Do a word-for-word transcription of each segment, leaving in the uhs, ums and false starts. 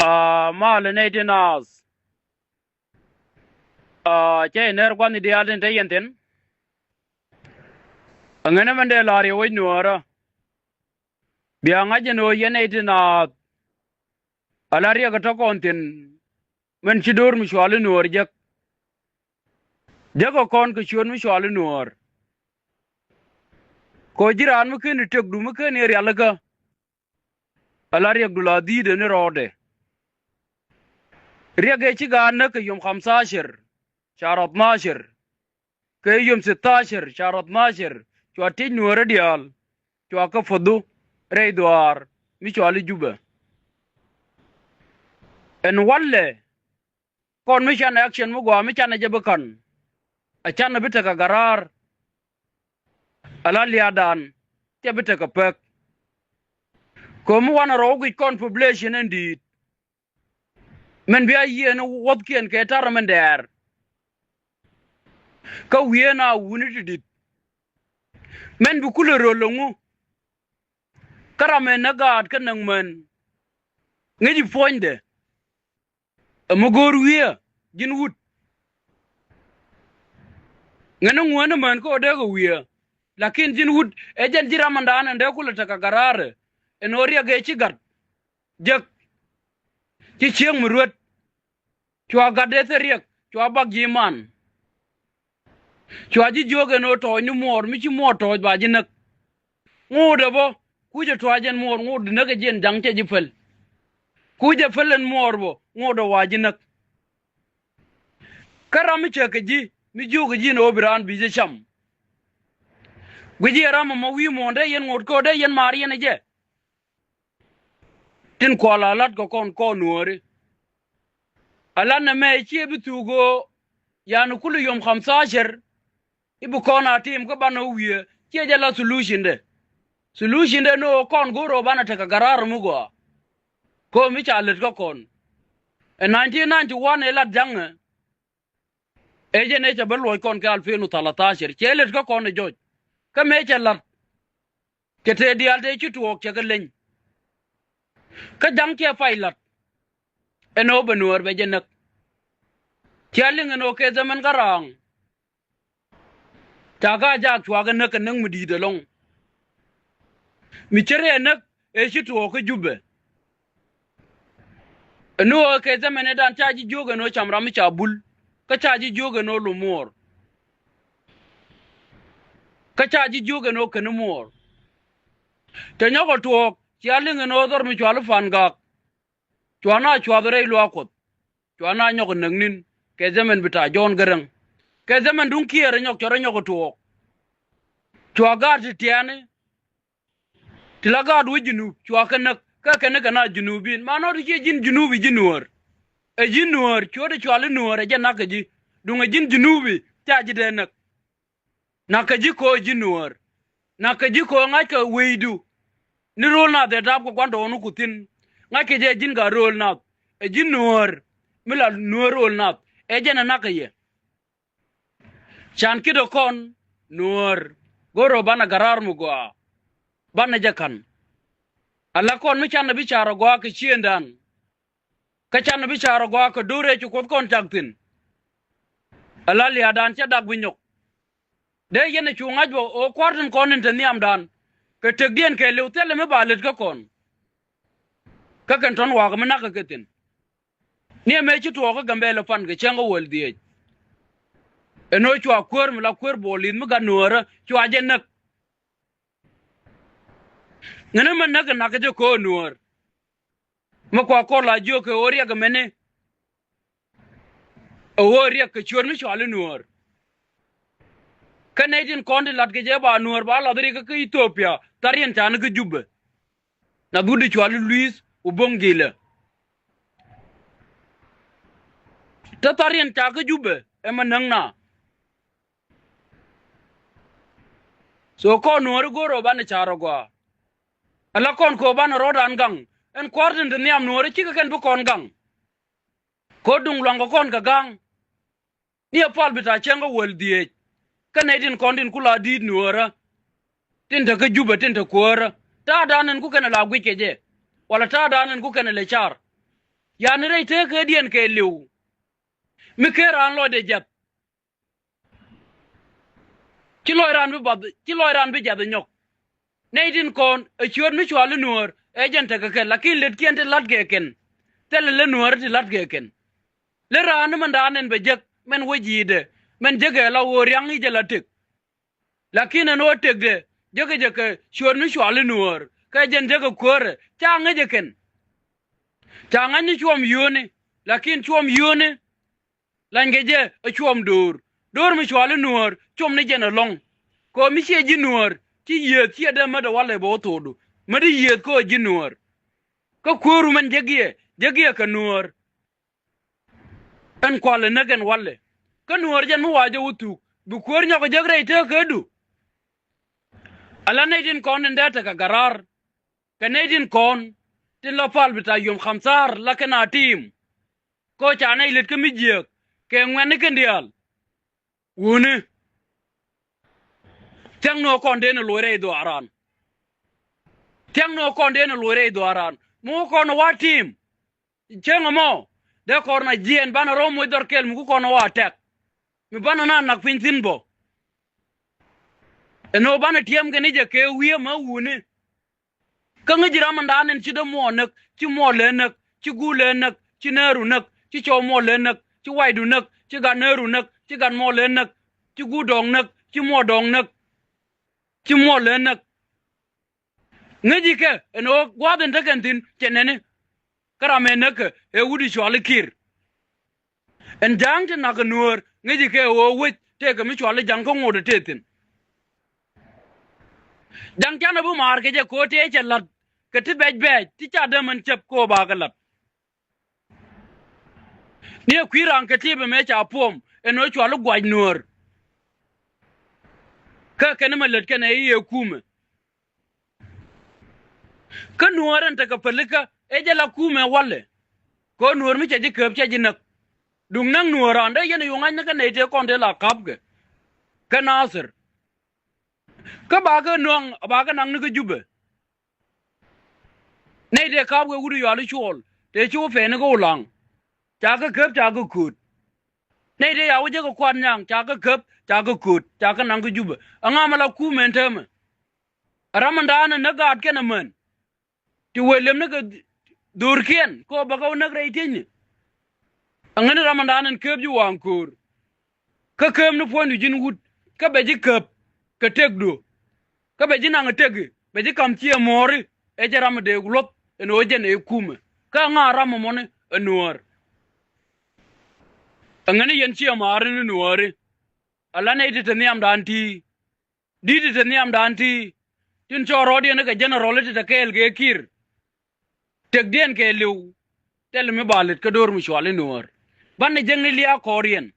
Aa, malɛ nɛy ti naath. Aa, cä yɛ ner gua̱thni diaal tin te yɛn thi̱n. Aŋänɛ mɛn dee la̱r yɛ wec nuäärä. Bia ŋa̱c ɛn ɣöö yɛn nɛy ti naath. Ala riɛk ɛ tɔ̱ kɔn thi̱n. Mɛn ci do̱r mi cuali nuäär jek. Jek ɛ kɔn kɛ ciöt mi cuali nuäär. Kɛ ɣöö ji̱ raan mi ken i̱ tëkdu mi ken i̱ rialikä. Ala riɛkdu la dhi̱i̱dɛ ni rɔɔdɛ. Riɛk ëë ci gaat näk kɛ yom khamthacir, shar athnacir. Kɛ yom sitacir, shar athnacir, cua tiec nuäärä diaal, cua kä päthu rɛy dhuaar mi cuali Jubɛ. Ɛn walɛ, kɔn mi canɛ action mi gɔaa mi canɛ jɛ bi ka̱n. A canɛ bi tekɛ garaar. Ala lia̱a̱dan cɛ bi tekɛ pek. Kɛ mi wanɛ rɔw guic kɔn population in di̱i̱t. Mɛn bia yiëëni wuɔthkiɛn kɛ ta̱rä mɛn dɛɛr. Kä wiee na wuni ti di̱t. Mɛn bi kulɛ röl ɛŋu. Kä ram ɛn ɛ gaat kä näk män. Ŋäci puɔ̱nydɛ. Ɛ mi go̱o̱r wiee ji̱n wut. Ŋän ɛ ŋuäänä män kä ɣöö dee kɛ wiee. Lakin ji̱n wut ɛ jɛn ji̱ ramändan ɛn dee kulɛ tekɛ garaarɛ. Ɛn ɣöö riɛk ëë ci gat. Jek. Ci cieŋ mi ruet. Cua gat dee thil riɛk cua bak ji̱ man. Cua ji̱ jiök ɛn ɣöö tɔɔc ni muɔɔr mi ci muɔɔr tɔɔc ba ji̱ näk. Ŋo̱o̱dɛ bä kucɛ tuac ɛn muɔɔr ŋo̱o̱dɛ näk ɛ jiɛn ja̱ŋ cɛ ji̱ päl. Kucɛ päl ɛn muɔɔr bä ŋo̱o̱dɛ wa ji̱ näk. Kä ram mi cɛ kɛ ji̱ mi jiök ɛ ji̱ ɛn ɣöö bi raan bi jɛ cam. Guici ɛ ram ɛmɔ wi̱i̱ muɔ̱ɔ̱n dee yɛn ŋot kä ɣöö dee yɛn maar yɛn ɛ jɛ. Tin kual a lat kɛ kɔn kɔn nuääri. A lat nɛmɛ ciɛ bi thuk ɣöö yani kul yom khamthacir. I̱ bi kɔn a tim kä banɛ wiee ciɛ jɛ la solution dɛ. Solution dɛ ni ɣöö kɔn go̱o̱r ɣöö banɛ tekɛ garaar mi gɔaa. Kɛ ɣöö mi ca lät kä kɔn. Ɛ nineteen ninety-one ɛ lat ja̱ŋɛ. Ɛ jɛn ëë cɛ bä luɔc kɔn kɛ alfin u thalatacir cɛ lät kä kɔn ɛ jɔc. Kä mëë cɛ la̱t. Cɛ tëë diaal tëë ci tuɔɔk cɛ kɛ leny. Kä ja̱ŋ cɛ pay la̱t. Ɛn ɣöö bɛ nuäär bɛ jɛ näk. Cia liŋ ɛn ɣöö kɛ thɛmɛn kä raaŋ. Ca ka jaak cuakɛ näk kɛ näk mi di̱i̱t ɛlɔ̱ŋ. Mi cär ɛ näk ëë ci tuɔɔk kä Jubɛ. Ɛn ɣöö kɛ thɛmɛn ëëdan ca ji̱ jiök ɛn ɣöö cam ram mi ca bul. Kä ca ji̱ jiök ɛn ɣöö lum muɔɔr. Kä ca ji̱ jiök ɛn ɣöö keni muɔɔr. Cɛ nyɔk ɛ tuɔɔk cia liŋ ɛn ɣöö dhɔr mi cuali Pan Gak. Cua na cuath rɛy luaak Kuɔth. Cua na nyɔk ɛ näk ni̱n kɛ thɛmɛn bi ta̱a̱ Jɔ̱ɔ̱n Gäräŋ. Kɛ thɛmɛn duŋ Kiɛɛr ɛ nyɔk cɔr ɛ nyɔk ɛ tuɔɔk. Cua gaat ti tiɛɛni. Ti la gaat wec Junub cua kɛ näk kä kɛn kɛ na Junubin ma nɔ ti ciɛ ji̱n Junubi ji̱ nuäär. Ɛ ji̱ nuäär ciötdɛ cuali nuäär ɛ jɛ nak kɛ ji̱. Duŋ ɛ ji̱n Junubi ca ji̱ dee näk. Nak kɛ ji̱ kɛ ɣöö ji̱ nuäär. Nak kɛ ji̱ kɛ ɣöö ŋa̱ckɛ wecdu. Ni ro̱o̱l nath ɛ daap kɛ gua̱ndɔɔŋni ku thi̱n. Ŋa̱ckɛ jɛ ji̱n gat ro̱o̱l nath. Ɛ ji̱ nuäär. Mi la nuäär ro̱o̱l nath ɛ jɛn ɛ nak kɛ yɛ. Can ki̱t ɛ kɔn nuäär go̱o̱r ɣöö banɛ garaar mi gɔaa. Banɛ jɛ ka̱n. Ala kɔn mi canɛ bi ca̱r ɛ gɔaa kɛ ciëëndan. Kä canɛ bi ca̱r ɛ gɔaa kɛ do̱r ëë ci Kuoth kɔn cak thi̱n. Ala lia̱a̱dan cɛ dak bi nyɔk. Dee yɛn ɛ cu ŋa̱c bä ɣöö kua̱r tin kɔn in te nhiamdan. Kɛ tekdiɛn kɛɛliw thilɛ mi ba lät kä kɔn. Kä kɛn tɔ̱n wakä mi nakä kɛ thi̱n. Ni ɛmɛ ci tuɔɔk kä Gambɛlɛ pan kɛ cäŋ kä wäl dhieec. Ɛn ɣöö cua kuäär mi la kuäär Bɔɔl Li̱th mi gat nuäärä cua jɛ näk. Ŋänä mi näk kɛ nak kɛ jɛ köö nuäär. Mi kua kɔr la jiök kɛ ɣöö riɛk ɛmɛni. Ɛ ɣöö riɛk kɛ ciöt mi cuali nuäär. Kä nɛy tin kɔn ti lat kɛ jɛ ba nuäär ba lath riɛk kä Ithiopia thariɛn can kä Jubɛ. Nath wut di cuali Luith u Boŋ Gilɛ. Te thariɛn ca kä Jubɛ ɛmɛ näk na. So kɔn nuääri go̱o̱r ɣöö banɛ ca̱r ɛ gɔaa. Ala kɔn kɛ ɣöö banɛ rɔ̱dan gaŋ ɛn kua̱r tin te nhiam nuääri cikɛ kɛn bi kɔn gaŋ. Kɛ ɣöö duŋ luaŋkɛ kɔn kɛ ga̱a̱ŋ. Ni ɛ pal bi ta̱a̱ cäŋ kä wäl dhieec. Kä nɛy tin kɔn tin ku la di̱i̱t nuäärä. Tin te kä Jubɛ tin te kuäärä. Ta̱a̱dan ɛn ku kɛnɛ la guic kɛ jɛ. Wala ta̱a̱dan ɛn ku kɛnɛ lɛ car. Yani rɛy teekädiɛn kɛɛliw. Mi ken raan lɔcdɛ jiath. Ci lɔc raan bi bath, ci lɔc raan bi jiath ɛ nyɔk. Nɛy tin kɔn ɛ ciöt mi cuali Nuäär ɛ jɛn tekɛ kɛn, lakin lɛtkiɛn ti la̱tkɛ kɛn. Thilɛ lät Nuäär ti la̱tkɛ kɛn. Lät raan ni mɛn daanɛn bɛ jek, mɛn wä ji̱i̱dɛ, mɛn jekɛ la ɣöö ria̱ŋ i̱ jɛ la tëk. Lakin ɛn ɣöö tëkdɛ, jekɛ jɛ kɛ ciöt mi cuali Nuäär, kɛ jɛn jekɛ kuäärɛ, ca ŋäc ɛ kɛn. Ca ŋa̱c ni cuɔm yio̱o̱ni, lakin cuɔm yio̱o̱ni, lanykɛ jɛ ɛ cuɔm do̱o̱r. Do̱o̱r mi cuali Nuäär, cuɔm ni jɛn ɛlɔ̱ŋ. Kɛ ɣöö mi ciɛ ji̱ Nuäär, ci yiëëth ciɛ dee mätdɛ walɛ bɛ wä thokdu. Mätdɛ yiëëth kä ɣöö ji̱ Nuäär. Kä kuääru mɛn jek yɛ, jek yɛ kɛ Nuäär. Ɛn kualɛ näk ɛn walɛ. Kä Nuäär jɛn mi wa jɛ wä thuk, bi kuäär nyɔk jek rɛy teekädu. Ala nɛy tin kɔn tin dee tekɛ garaar. Kɛ nɛy tin kɔn tin la pal bi ta yom khamsar la kɛn a tim. Kä ca nɛy lät kä mi jiääk kɛ ŋuɛ̈tni kɛn diaal. Wuni. Thia̱ŋ ni ɣä kɔn dee ni loc rɛy dhuaaran. Thia̱ŋ ni ɣä kɔn dee ni loc rɛy dhuaaran. Mi wä kɔn wa tim. Cäŋ ɛmɔ dee kɔr na jiɛɛn banɛ rɔ̱ moc dhɔr kɛl mi ku kɔn wa tɛk. Mi banɛ na nak piny thi̱n bɔ. Ɛn ɣöö banɛ tiɛm kɛn i̱ jɛ kɛ wi̱i̱ ɛmɛ wuni. Kä ŋäci ram ɛn da̱a̱n ɛn ci dee muɔɔ näk, ci muɔɔ lɛ näk, ci guur lɛ näk, ci nääru näk, ci cɔw muɔɔ lɛ näk, ci waydu näk, ci gat nääru näk, ci gat muɔɔ lɛ näk, ci guur dɔɔŋ näk, ci muɔɔ dɔɔŋ näk, ci muɔɔ lɛ näk. Ŋäci kɛ ɛn ɣöö gua̱a̱th ɛn tekɛn thi̱n cɛ nɛni. Kä ram ɛ näk kɛ ɛ wut i̱ cuali Kiir. Ɛn ja̱a̱ŋ ti nak kɛ Nuäär ŋäci kɛ ɣöö wec tëëkɛ mi cuali ja̱ŋ kä ŋot ɛ tëë thi̱n. Ja̱ŋ canɛ bi maar kɛ jɛ kɛ ɣöö tëë cɛ la̱t kɛ ti bɛc bɛɛc ti ca dämän cäp kɛ ɣöö ba kɛ la̱t. Ni ɛ kui̱ raan kɛ ti̱i̱p ɛmɛ ca puɔm ɛn ɣöö cuali guac Nuäär. Kä kɛn mɛ lät kɛn ɛ i̱ ɛ kumɛ. Kä Nuäär ɛn tekɛ pälikä ɛ jɛ la kumɛ walɛ. Kɛ ɣöö Nuäär mi cɛ ji̱ kääp cɛ ji̱ näk. Duŋ näk Nuäär raan dee yɛn ɛ yuŋ ŋa̱cni kä nɛy tëë kɔn tëë la ka̱pkɛ. Kä Nathir. Kä ba kɛ nöaŋ ba kɛ naŋni kä Jubɛ. Nɛy tëë ka̱pkɛ wut i̱ yuali cuɔl tëë ci wä pɛɛni kä Ulaŋ. Ca kɛ käp ca kɛ kööt. Nɛy tëë ya wä jek kɛ kuat nyaŋ ca kɛ käp ca kɛ kööt ca kɛ naŋ kä Jubɛ. Ɛŋa mɛ la kumɛ ɛn täämɛ. Ɛ ram ɛn da̱a̱n ɛ näk gaat kɛn ɛmän. Ti wëë lëmni kɛ dho̱rkiɛn kɛ ɣöö bɛ kɛ wä näk rɛy tiecni. Aŋäni ram ɛn da̱a̱n ɛn kääp ji̱ waŋ köör. Kä kääpni puɔ̱nydu ji̱n wut kä bɛ ji̱ käp kɛ tëkdu. Kä bɛ ji̱ naŋ ɛ tëki bɛ ji̱ ka̱m ciɛ muɔ̱ɔ̱ri. Ɛ jɛ ram ɛ dee luɔ̱th ɛn ɣöö jɛn ɛ kumɛ kä ŋa̱ ram ɛmɔni ɛ Nuäär. Aŋäni yɛn ciɛ maari ni Nuääri. Ala nɛy ti te nhiamdan ti. Di̱t ti te nhiamdan ti tin cɔɔr rɔɔdiɛn kɛ general ti te kɛɛl kɛ Kiir. Tëkdiɛn kɛɛliw thilɛ mi ba lät kä do̱r mi cuali Nuäär. Banɛ jek ni lia̱a̱ kɔɔriɛn.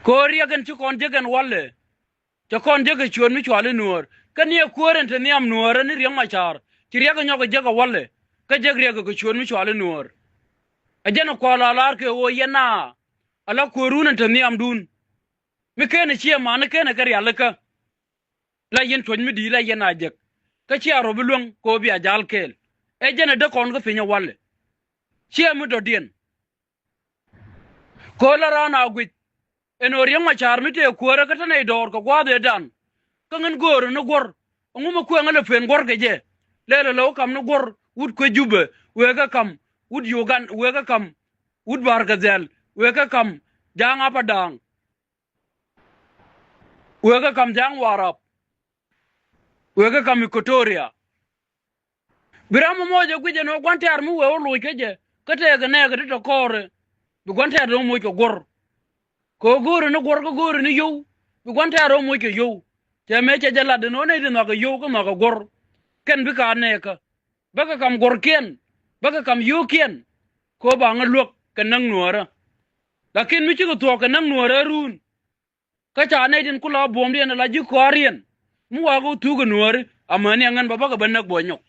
Kɛ ɣöö riɛk ɛn ci kɔn jek ɛn walɛ. Cɛ kɔn jek kɛ ciöt mi cuali Nuäär kä ni ɛ kuäär ɛn te nhiam Nuäär ɛn ni Riɛk Macar ci riɛk ɛ nyɔk kɛ jek ɛ walɛ. Kä jek riɛk kɛ ciöt mi cuali Nuäär. Ɛ jɛn ɛ kua̱r la la̱r kɛ ɣöö yɛn a ala kuäärun ɛn te nhiamdun. Mi kenɛ ciɛ mani kenɛ kɛ rialikä. La yɛn tuɔ̱c mi di̱i̱t la yɛn a jek. Kä ciɛ a rɔ bi luäŋ kɛ ɣöö bia ja̱l kɛɛl. Ɛ jɛn ɛ dee kɔn kä piny ɛ walɛ. Ciɛ mi dɔ̱diɛn. Kɛ ɣöö la raan a guic. Ɛn ɣöö Riɛk Macar mi tëë kuäärä kä te nɛy dɔɔr kɛ gua̱a̱th ëëdan. Kä ŋän göörä ni guɔ̱r. Ɛŋu mi kuɛŋä lɛ pen guɔ̱r kɛ jɛ. Lɛl ɛ lɛ wä ka̱m ni guɔ̱r wut kuec Jubɛ wëë kɛ ka̱m wut Yugan wëë kɛ ka̱m wut Ba̱r kɛ Dhɛl wëë kɛ ka̱m ja̱a̱ŋ Apadaŋ. Wëë kɛ ka̱m ja̱a̱ŋ Warap. Wëë kɛ ka̱m Equatoria. Bi ram ɛmɔ jɛ guic ɛn ɣöö gua̱n tɛ̈r mi wëë wä loc kä jɛ kä tëëkɛ nɛɛkɛ ti tɔ kɔɔrɛ. Bi gua̱n tɛ̈r dee wä moc kɛ guɔ̱r. Kɛ ɣöö go̱o̱rɛ ni guɔ̱r kä go̱o̱rɛ ni yio̱w. Bi gua̱n tɛ̈r dee wä moc kɛ yio̱w. Cɛ mëë cɛ jɛ lat ɛn ɣöö nɛy ti nhɔakɛ yio̱w kä nhɔakɛ guɔ̱r. Kɛn bikɛ a nɛɛkä. Bäkɛ ka̱m guɔ̱rkiɛn bäkɛ ka̱m yio̱wkiɛn. Kɛ ɣöö ba ŋä luäk kɛ näk Nuäärä. Lakin mi cikɛ thuɔ̱k kɛ näk Nuäärä run. Kä ca nɛy tin ku la buɔ̱mdiɛn ala ji̱ kɔaariɛn. Mi wakä wä thuk kɛ Nuääri amäni aŋän bä bäkɛ bä näk buɔ̱nyɔk.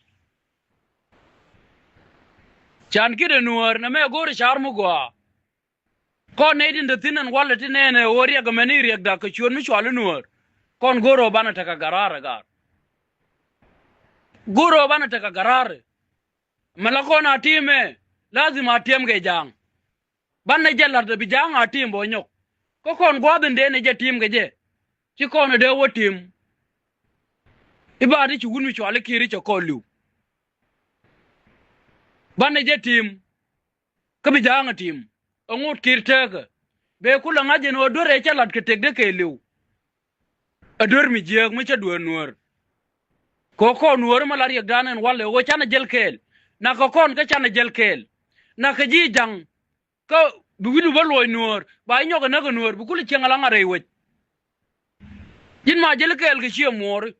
Can ki̱t ɛ Nuäär nɛmɛ go̱o̱rɛ car mi gɔaa. Kɔn nɛy tin te thi̱n ɛn walɛ ti nɛɛnɛ ɣöö riɛk amäni riɛkda kɛ ciöt mi cuali Nuäär. Kɔn go̱o̱rɛ ɣöö banɛ tekɛ garaarɛ gaar. Go̱o̱rɛ ɣöö banɛ tekɛ garaarɛ. Mɛ la kɔn a ti̱i̱mɛ lazim a tiɛm kɛ ja̱a̱ŋ. Banɛ jɛ la̱t ɛ bi ja̱a̱ŋ a tim bä nyɔk. Kä kɔn gua̱a̱th in dee ni jɛ tim kɛ jɛ, ci kɔn ɛ dee wä tim. I̱ ba di ci wut mi cuali Kiir i̱ cɛ kɔn li̱w. Banɛ jɛ tim. Kä bi ja̱a̱ŋ a tim. Ɛ ŋot Kiir tekä. Bee kulɛ ŋa̱c ɛn ɣöö duer ɛ cɛ la̱t kɛ tëkdɛ kɛ li̱w. Ɛ duer mi jiääk mi cä duer Nuäär. Kɛ kɔn Nuäär mi la riɛkdan ɛn walɛ ɣöö canɛ jäl kɛɛl. Nak kɛ kɔn kä canɛ jäl kɛɛl. Nak kɛ ji̱ ja̱ŋ. Kä bi wi̱cdu bä luɔc Nuäär ba i̱ nyɔk ɛ näk ɛ Nuäär bi kulɛ cieŋ ala ŋa̱t rɛy wec. Ji̱n ma jäl kɛɛl kɛ ciɛ muɔɔri.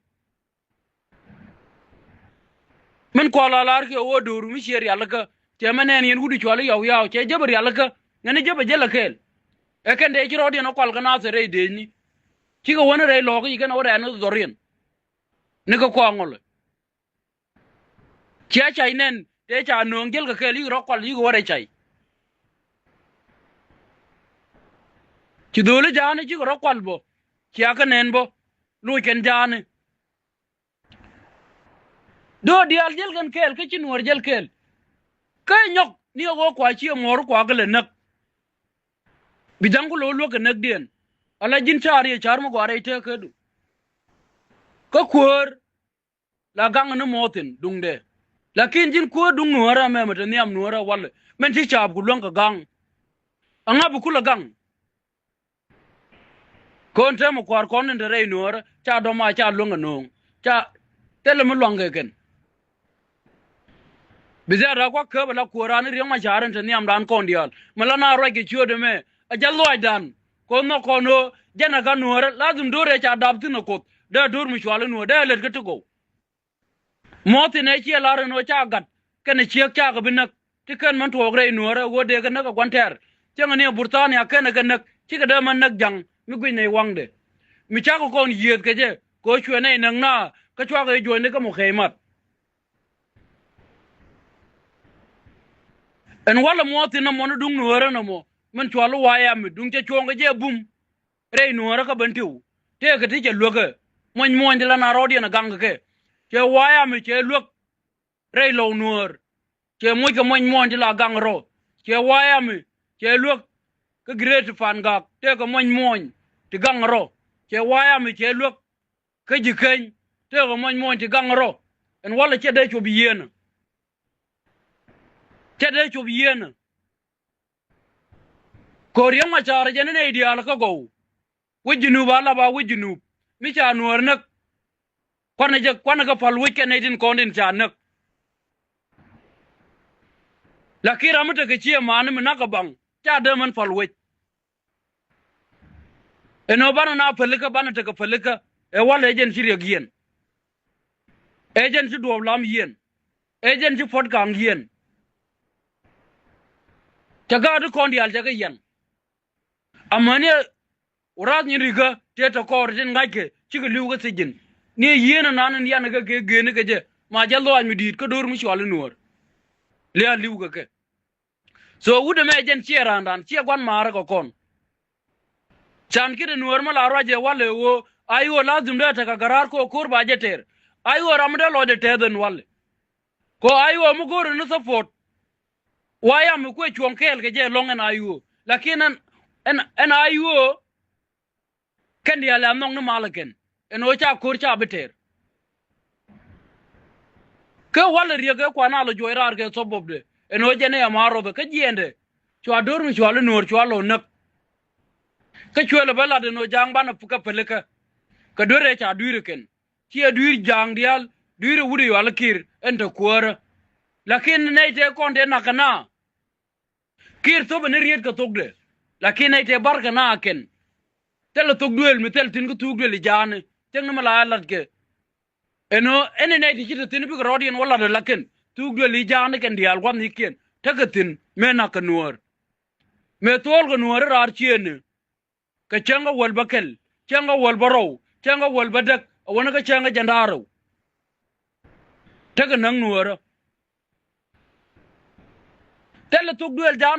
Min kual a lar kiɛ wä do̱ru mi ciɛ rialikä. Cɛ mɛ nɛn yɛn wut i̱ cuali Yɔw Yaw cɛ jep rialikä. Ŋäni jep a jäl a kɛɛl. Ɛ kɛn dee ci rɔɔdiɛn a kual kä Nathir rɛy deecni. Cikɛ wä ni rɛy lɔɔk i̱ kɛn a wä rɛɛn ni dhɔriɛn. Ni kä kɔaŋ ɣɔlɛ. Cia cay nɛn tëë ca nööŋ jiɛl kɛ kɛɛl yikɛ rɔ kual yikɛ wä rɛy cay. Ci dho̱o̱li ja̱a̱ni cikɛ rɔ kual bä. Cia kä nɛn bä. Loc kɛn ja̱a̱ni. Do̱o̱ diaal jiɛl kɛn kɛɛl kä ci Nuäär jiɛl kɛɛl. Kä nyɔk ni ɛ ɣöö kua ciɛ muɔɔr kua kɛ lɛ näk. Bi ja̱ŋ ku lo̱o̱ luäk kɛ näkdiɛn. Ala ji̱n ca̱a̱r yɛ ca̱a̱r mi gɔaa rɛy tëëkädu. Kä kuäär la gaŋ ni muɔ̱ɔ̱thin duŋdɛ. Lakin ji̱n kuäär duŋ Nuäärä mɛmɛ te nhiam Nuäärä walɛ min ci caap ku luäŋ kɛ gaŋ. Aŋa bi kulɛ gaŋ. Kɔn täämɛ kua̱r kɔn in te rɛy Nuäärä ca dɔma ca luäŋ kɛ no̱o̱ŋ ca thilɛ mi luaŋ kɛ kɛn. Bi dhiaat raa kuak käp ala kuäär raan i̱ Riek Macar in te nhiamdan kɔn diaal mi la na ruac kɛ ciööt ɛmɛ. A jɛ luaacdan kɔn nhɔk kɔn ɣöö jɛn ɛ kä Nuäärä lazim do̱r ɛ ca dap thi̱n ɛ Kuoth dee do̱r mi cual i̱ Nuäär dee ɛ lät kä ti gɔw. Muɔ̱ɔ̱thin ɛ ciɛ lar ɛn ɣöö ca gat kɛnɛ ciek cakɛ bi näk. Ti kɛn män tuɔɔk rɛy Nuäärä ɣöö dee kɛ näk ɛ gua̱n tɛɛr. Cäŋɛ ni ɛ Burthania kɛnɛ kɛ näk cikɛ dee män näk ja̱ŋ mi guic nɛy waŋdɛ. Mi cakɛ kɔn yiëëth kɛ jɛ kɛ ɣöö cuɛ nɛy näk na kä cuakɛ jɛ juɔ̱cni kä mukɛymat. Ɛn walɛ muɔ̱ɔ̱thin nɔmɔ ni duŋ Nuäärä nɔmɔ min cual i̱ White Army duŋ cɛ cuɔ̱ɔ̱ŋ kɛ jɛ bum. Rɛy Nuäärä kä ben tiw tëëkɛ ti cɛ luäkä. Muɔ̱ny muɔ̱ny ti la na rɔɔdiɛn ɛ gaŋ kɛ kɛ. Cɛ White Army cɛ luäk rɛy Lɔw Nuäär. Cɛ moc kɛ muɔ̱ny muɔ̱ny ti la gaŋ rɔ. Cɛ White Army cɛ luäk kä Greater Pangak tëëkɛ muɔ̱ny muɔ̱ny ti gaŋ rɔ. Cɛ White Army cɛ luäk kä Ji̱ Keny tëëkɛ muɔ̱ny muɔ̱ny ti gaŋ rɔ. Ɛn walɛ cɛ dee cop yieenä. Cɛ dee cop yieenä. Kɛ ɣöö Riek Macar jɛn in nɛy diaal kä gɔw. Wec Junub a lap a wec Junub mi ca Nuäär näk. Kuanɛ jɛ kuanɛ kä pal wec kɛ nɛy tin kɔn tin ca näk. Lakin ram mi tekɛ ciɛ mani mi nakä baŋ ca dee män pal wec. Ɛn ɣöö banɛ na pälikä banɛ tekɛ pälikä ɛ walɛ ɛ jɛn ci Riek yiɛn. Ɛ jɛn ci Duɔp Lam yiɛn. Ɛ jɛn ci Puɔt Kaŋ yiɛn. Cɛ gaat ti kɔn diaal cɛ kɛ yiɛn. Amäni ɛ wurath nyin rikä tëë tɔ kɔɔr tin ŋa̱ckɛ cikɛ li̱w kä thiec ji̱n. Ni ɛ yieen ɛ nan in yan kɛ kɛ gëëni kɛ jɛ ma jɛ lɔaac mi di̱i̱t kä do̱r mi cual i̱ Nuäär. Lia̱a̱ li̱w kɛ kɛ. So wut ɛmɛ jɛn ciɛ raandan ciɛ gua̱n maarä kɛ kɔn. Can ki̱t ɛ Nuäär mi la ruac ɛ walɛ ɣöö a i̱ ɣöö lazim dee tekɛ garaar kɛ ɣöö ko̱r ba jɛ tɛɛr. A i̱ ɣöö ram mi dee lɔcdɛ tɛth ɛn walɛ. Kɛ ɣöö a i̱ ɣöö mi go̱o̱r ɛn ni support. White Army kuɛ cuɔ̱ŋ kɛɛl kɛ jɛ ɛlɔ̱ŋ ɛn a i̱ ɣöö lakin ɛn ɛn ɛn a i̱ ɣöö kɛn diaal ɛ nhɔk ni mal ɛ kɛn ɛn ɣöö ca ko̱r ca bi tɛɛr. Kɛ walɛ Riek ɛ kuan a lɔ juɔc raar kɛ thop bopdɛ ɛn ɣöö jɛn ɛ ɛmaar rothɛ kä jiɛɛndɛ. Cua do̱r mi cual i̱ Nuäär cua lɔ näk. Kä cuël ɛ bä lat ɛn ɣöö ja̱a̱ŋ banɛ kä pälikä. Kɛ duer ɛ ca dui̱r ɛ kɛn ciɛ dui̱r ja̱a̱ŋ diaal. Dui̱r ɛ wut ɛ yual i̱ Kiir ɛn te kuäärä. Lakin nɛy tëë kɔn tëë nakä na Kiir thop ɛn i̱ riet kɛ thokdɛ. Lakin nɛy tëë barkɛ na kɛn. Thilɛ thok duëël mi thil thi̱n kä thuuk duëël i̱ ja̱a̱ni. Thiäŋni mi la ɛ latkɛ. Ɛn ɣöö ɛn i̱ nɛy ti ci te thi̱n bikɛ rɔɔdiɛn wä latdɛ la kɛn thuuk duëël i̱ ja̱a̱ni kɛn diaal gua̱thnikiɛn tekɛ thi̱n mëë na̱k kɛ Nuäär. Mëë thuɔɔl kɛ Nuäär i̱ raar ciëëni. Kɛ cäŋ kä wäl bä kɛl cäŋ kä wäl bä rɔw cäŋ kä wäl bä däk a wäni kä cäŋ kä jɛn da̱a̱ rɛw. Tekɛ näk Nuäärä. Thilɛ thok duëël ja̱a̱n.